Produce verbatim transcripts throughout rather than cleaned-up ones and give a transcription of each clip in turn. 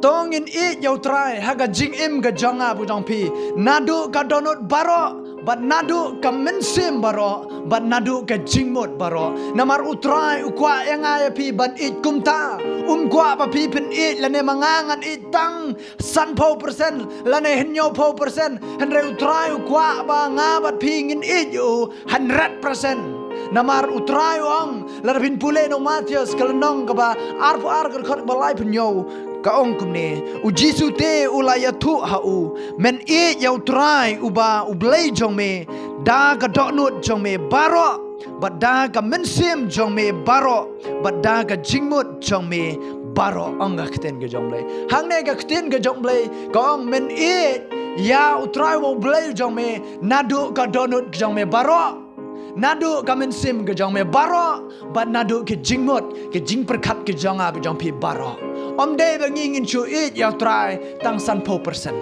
To ngin ïeit ïa U Trai ha ka jingim ka jong nga bad jong phi, naduh ka dohnud baroh, bad naduh ka mynsiem baroh, bad naduh ka jingmut baroh. Namar U Trai u kwah ïa nga ïa phi ban ïeit kumta. Um kwah ba phi phin ïeit lane ma nga ngan ïeit tang sanphew percent lane hynñiewphew percent. Hynrei U Trai u kwah ba nga bad phi ngin ïeit ïa u hundred percent. Namar U Trai u ong, lada phin pule na u Mathaios ka lynnong kaba arphew ar, ka dkhot ba laiphew hynñiew, ka ong kumne: U Jisu te u la ïathuh ha u: Men ïeit ïa U Trai uba U Blei jong me da ka dohnud jong me baroh, bad da ka mynsiem jong me baroh, bad da ka jingmut jong me baroh. Ong ka ktien ka jong U Blei. Hangne ka ktien ka jong U Blei ka ong men ïeit ïa U Trai uba U Blei jong me naduh ka dohnud jong me baroh, naduh ka mynsiem ka jong me baroh, bad naduh ka jingmut, ka jingpyrkhat ka jong nga bad jong phi baroh. Ym dei ba ngi ngin shu ïeit ïa U Trai tang sanphew percent.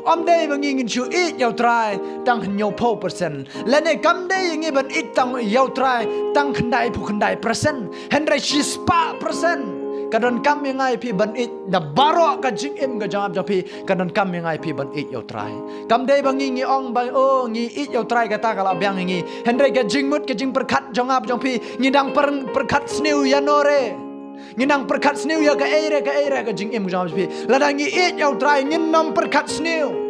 Ym dei ba ngi ngin shu ïeit ïa U Trai tang hynñiewphew percent. Lane kam dei ïa ngi ban ïeit tang ïa U Trai tang khyndaiphew khyndai percent. Hynrei shispah percent ka donkam ïa nga ïa phi ban ïeit da baroh ka jingim ka jong nga bad jong phi. Ka donkam ïa nga ïa phi ban ïeit ïa U Trai. Kam dei ba ngi ngi ong ba, oh, ngi ïeit ïa U Trai, kata ka la biang ïa ngi. Hynrei ka jingmut, ka jingpyrkhat jong nga bad jong phi, ngi dang pyr-, pyrkhat sniew ïa no re? Ngi dang pyrkhat sniew ïa kaei re, kaei re ka jingim ka jong nga bad jong phi? Lada ngi ïeit ïa U Trai, ngin nym pyrkhat sniew.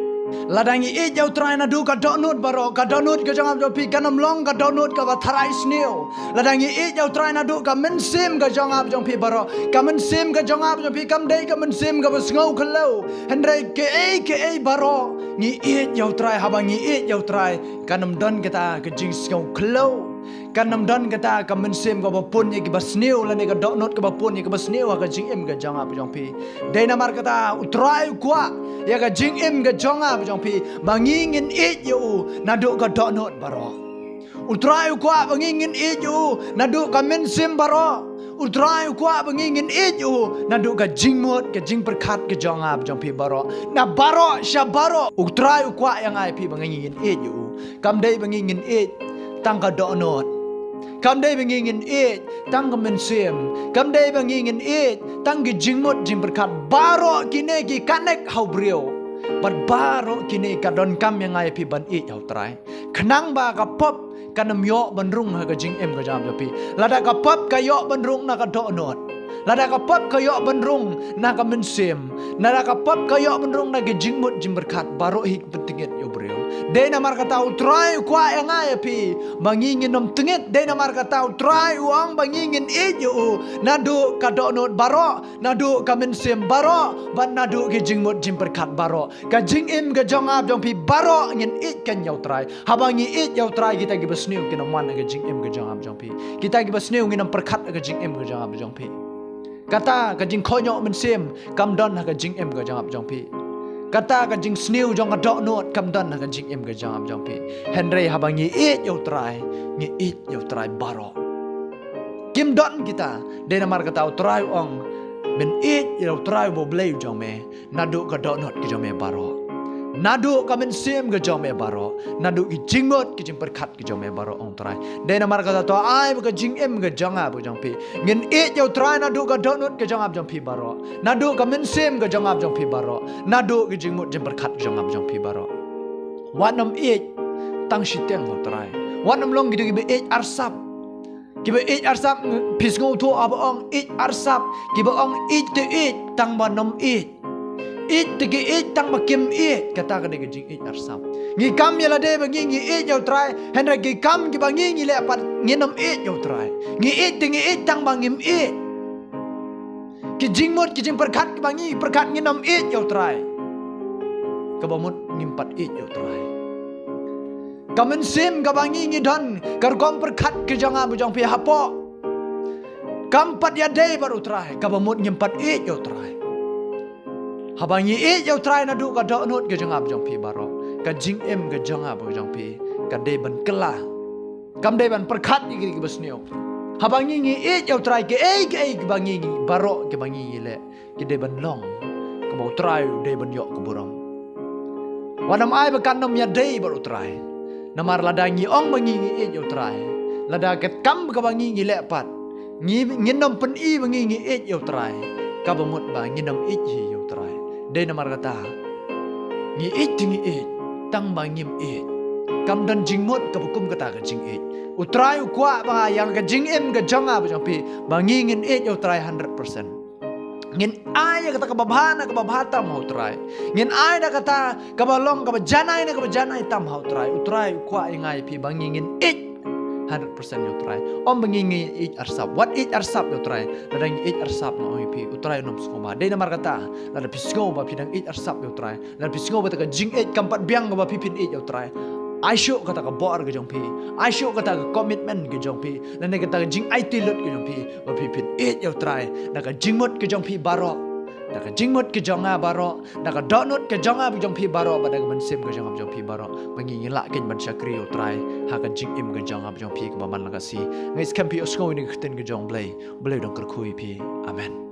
Lada ngi ïeit ïa U Trai naduh ka dohnud baroh, ka dohnud ka jong nga bad jong phi kan nym long ka dohnud kaba tharai sniew. Lada ngi ïeit ïa U Trai naduh ka mynsiem ka jong nga bad jong phi baroh, ka mynsiem ka jong nga bad jong phi kam dei ka mynsiem kaba sngew khyllew. Hynrei kaei kaei baroh, ngi ïeit ïa U Trai. Haba ngi ïeit ïa U Trai, kan nym don kata ka jingsngew khyllew. Kan nym don kata ka mynsiem kaba pun ïa kiba sniew, lane ka dohnud kaba pun ïa kiba sniew ha ka jingim ka jong nga bad jong phi. Dei namar kata U Trai u kwah ïa ka jingim ka jong nga bad jong phi ba ngi ngin ïeit ïa u naduh ka dohnud baroh. U Trai u kwah ba ngi ngin ïeit ïa u naduh ka mynsiem baroh. U Trai u kwah ba ngi ngin ïeit ïa u naduh ka jingmut, ka jingpyrkhat ka jong nga bad jong phi baroh. Na baroh sha baroh U Trai u kwah ïa nga ïa phi ba ngi ngin ïeit ïa u. Kam dei ba ngi ngin ïeit tang ka dohnud. Kam dei ba ngi ngin ïeit tang ka mynsiem. Kam dei ba ngi ngin ïeit tang ka jingmut jingpyrkhat. Baroh kine ki connect ha u briew. Bad baroh kine ka donkam ïa nga ïa phi ban ïeit ha U Trai. Khnang ba ka pop kan nym ïoh ban rung ha ka jingim ka jong nga bad jong phi. Lada ka pop ka ïoh ban rung na ka dohnud, lada ka pop ka ïoh ban rung na ka mynsiem, lada ka pop ka ïoh ban rung na ka jingmut jingpyrkhat, baroh hi pyntngit ïa u briew. Dei namar kata U Trai u kwah ïa nga ïa phi ba ngi ngin nym tngit. Dei namar kata U Trai u ong ba ngi ngin ïeit ïa u naduh ka dohnud baroh, naduh ka mynsiem baroh, bad naduh ka jingmut jingpyrkhat baroh. Ka jingim ka jong nga bad jong phi baroh ngin ïeit kan ïa U Trai. Haba ngi ïeit ïa U Trai, kita kiba sniew kin nym wan ha ka jingim ka jong nga bad jong phi. Kita kiba sniew ngin nym pyrkhat ha ka jingim ka jong nga bad jong phi. Kata ka jingkohnguh mynsiem kam don ha ka jingim ka jong nga bad jong phi. Kata ka jingsniew jong ka dohnud kam don ha ka jingim ka jong nga bad jong phi. Hynrei haba ngi ïeit ïa U Trai, ngi ïeit ïa U Trai baroh. Kim don kita. Dei namar kata U Trai u ong, men ïeit ïa U Trai uba U Blei u jong me naduh ka dohnud ka jong me baroh, naduh ka mynsiem ka jong me baroh, naduh ka jingmut ka jingpyrkhat ka jong me baroh, ong U Trai. Dei namar kata to ai ba ka jingim ka jong nga bad jong phi, ngin ïeit ïa U Trai naduh ka dohnud ka jong nga bad jong phi baroh, naduh ka mynsiem ka jong nga bad jong phi baroh, naduh ka jingmut jingpyrkhat ka jong nga bad jong phi baroh. Wat nym ïeit tang shiteng ha U Trai. Wat nym long kito kiba ïeit arsap. Kiba ïeit arsap, phi sngewthuh haba ong ïeit arsap? Kiba ong ïeit te ïeit tang ba nym ïeit. Ïeit te ki ïeit tang ba kim ïeit. Kata ka dei ka jingïeit arsap. Ngi kam ïa lade ba ngi ngi ïeit ïa U Trai, hynrei ki kam kiba ngi ngi leh pat ngin nym ïeit ïa U Trai. Ngi ïeit te ngi ïeit tang ba ngim ïeit. Ki jingmut ki jingpyrkhat kiba ngi pyrkhat ngin nym ïeit ïa U Trai. Kaba mut ngim pat ïeit ïa U Trai. Ka mynsiem kaba ngi ngi don, ka rukom pyrkhat ka jong nga bad jong phi hapoh, kam pat ïadei bad U Trai, kaba mut ngim pat ïeit ïa U Trai. Haba ngi ïeit ïa U Trai naduh ka dohnud ka jong nga bad jong phi baroh, ka jingim ka jong nga bad jong phi ka dei ban kylla. Kam dei ban pyrkhat ïa ki kiba sniew. Haba ngi ngi ïeit ïa U Trai, kiei kiei kiba ngi ngi, baroh kiba ngi ngi leh, ki dei ban long kaba U Trai u dei ban ïoh ka burom. Wat nym ai ba kan nym ïadei bad U Trai. Namar lada ngi ong ba ngi ngi ïeit ïa U Trai, lada ka kam kaba ngi ngi leh pat, ngi, ngin nym pyni ba ngi ngi ïeit ïa U Trai, kaba mut ba ngin nym ïeit hi ïa U Trai. Dei namar kata, ngi ïeit te ngi ïeit, tang ba ngim ïeit, kam don jingmut kaba kum kata ka jingïeit. U Trai u kwah ba ïa ka jingim ka jong nga bad jong phi, ba ngi ngin ïeit ïa u Trai hundred percent. Ngin ai ïa kata kaba bha na kaba bha tam ha u Trai. Ngin ai da kata kaba long kaba janai na kaba janai tam ha u Trai. U Trai u kwah ïa nga ïa phi ba ngi ngin ïeit hundred percent ïa u Trai. Ym ba ngi ngin ïeit arsap. Wat ïeit arsap ïa u Trai. Lada ngi ïeit arsap, nga ong ïa phi, u Trai un ym sngewbha. Dei namar kata, lada phi sngew ba phi dang ïeit arsap ïa u Trai, lada phi sngew ba kata ka jingïeit kam pat biang kaba phi phin ïeit ïa u Trai, ai shuh kata ka bor ka jong phi, ai shuh kata ka commitment ka jong phi, lane kata ka jingaiti lut ka jong phi, ba phi phin ïeit ïa u Trai da ka jingmut ka jong phi baroh, da ka jingmut ka jong nga baroh, da ka dohnud ka jong nga bad jong phi baroh, bad da ka mynsiem ka jong nga bad jong phi baroh, ba ngi ngin lah keiñ ban shakri ïa u Trai ha ka jingim ka jong nga bad jong phi kaba man la ka sngi. Nga ïeit skhem phi ïohsngew ïa kane ka ktien ka jong U Blei. U Blei u dang kyrkhu ïa phi. Amen.